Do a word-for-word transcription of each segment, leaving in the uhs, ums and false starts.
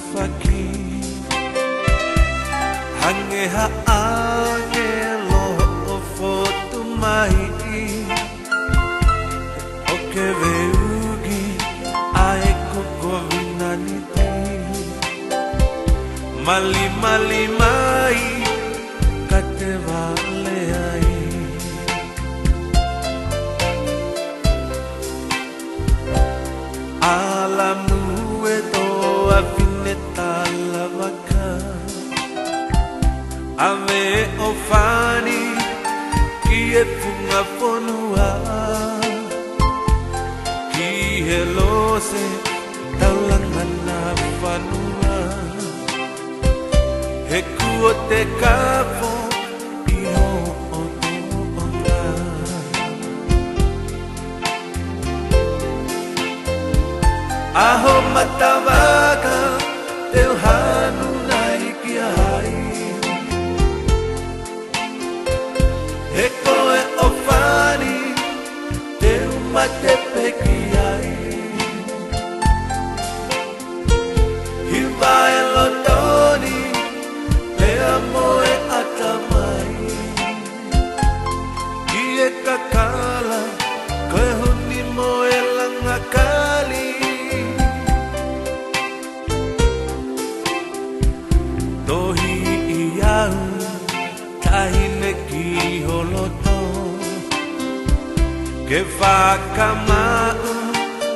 faki. Hangē ha ʻāngelo ʻo fotu mai ʻo keveuki ʻa ʻeku kovinaniti. Malimali mai ka te vale ai. ʻAlamū e tuofefine talavaka, ʻave ʻo fāni ki he funga fonua, ki he lose taulanga na fanua. He kuo te kafo ʻi hoʻo tuʻunga. ʻAho matavaka te u hanu nai ki ai. He ko e ʻofa ni te u mate pē ki ai. Hiva e loto ni, pea mo e ʻatamai. ʻI he kakala, ko e huni mo e langa kali. Tohiʻi au, taʻahine, ki ho loto, ke fakamaʻu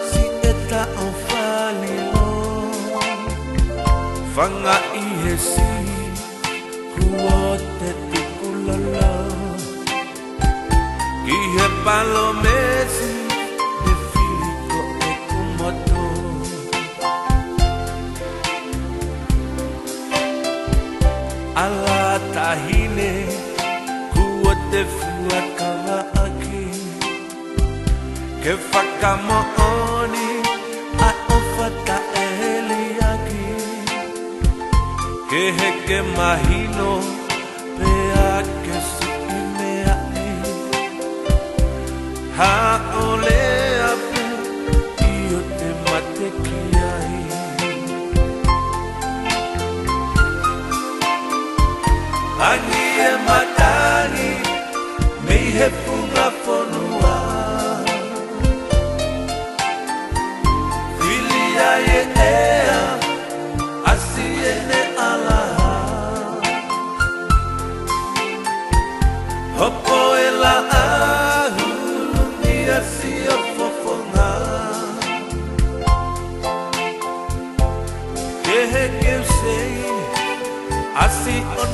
siʻeta ʻofa lilo. Fanga ʻi he sī kuo te tukulolo, ki he palōmesi ne fili ko ʻeku moto. ʻAla taʻahine, kuo te fuakava ʻaki, ke fakamoʻoni ʻa e ʻofa taʻeliaki, ke heke mahino pea ke siʻi meaʻi. Haʻo lea pē ʻio te mate ki ai. Angi e matangi mei he funga fonua, fili ai e ʻea, ʻasi ʻene ʻalaha. Hopo e laʻā hulu ʻi he ʻasi ʻo fofonga. Kehe ke u sei, ʻasi ʻo